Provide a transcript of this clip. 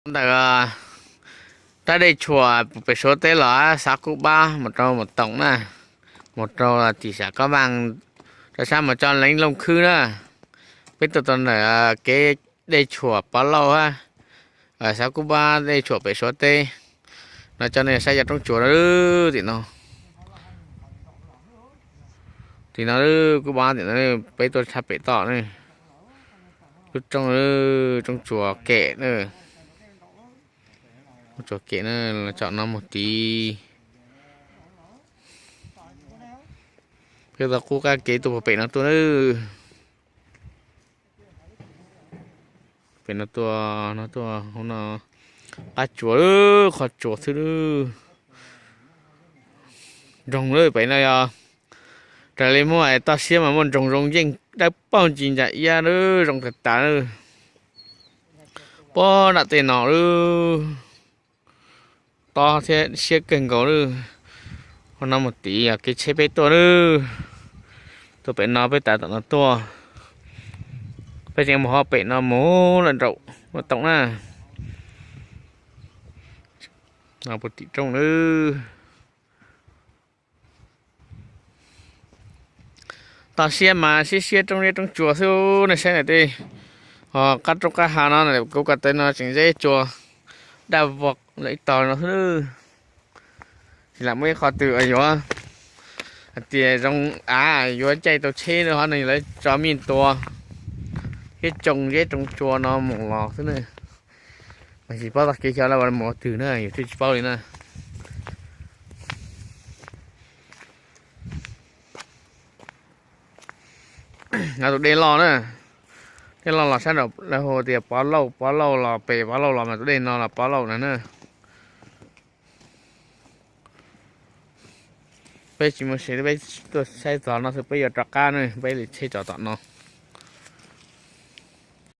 Ntawm rab dej tshuam pem Suav teb los xav Kub Pab mus rau Mus Toom na, mus rau tim Sam Kob Vaj, rau sab mus tso Leev Looj Khwb na. Peb tuaj tau ntawm kev dej tshuam Pov Lauj hab, xav Kub Pab dej tshuam pem Suav teb no, coj nej saib cov roob tsuas na. Tim no, tim no Kub Pab tim no, peb tuaj tshaj pem toj ne. Lub roob, roob tsuas kem na, tsuas kem na, tsom no mus tid. Peb tau qub qab kev tuaj puag pem no tuaj na. Pem no tuaj no, tuaj hauv no, qab tsuas, qhov tsuas xwb. Nroog lawm pem no yog raws li muaj toj siab mas muaj nroog zoo yeej dawb paug ntsis ncas iab lawm, zoo tag tas lawm. Puag nram tej no lawm, tob thiab siab kawg nkaus lawm. Hauv no mus tid yog kev tsheb peb tuaj lawm. Tuaj pem no peb tav tom no tuaj. Peb tseem mus hauv pem no mus lawm nraum Mus Toom na. No puag tim roob lawm. Toj siab mas siab siab roob zeb roob tsuas xwb. Nej saib ntawm tej, ho qab roob qab hav no, kuv ko taw no tseem zeb tsuas daj vog lawm ib tog no xwb. Tsis lam muaj ib qho twg yuav hais tias zoo av yuav caij tau tsheb na, ho nws lawv tso me tua thiab tsoo zeb tsoo tsua no mus los xwb na. Mas tsis paub txoj kev xyov lawv mus ua twg na, yus twb tsis paub li na. No tus dej loj na, dej loj los sab nraum lawv hu tias Pov Lauj, Pov Lauj los pem Pov Lauj los mas tus dej no los Pov Lauj na na. Peb tsis mus sev, peb tuaj saib txog no xwb, peb yuav rov qab na, peb li tsheb tso tom no.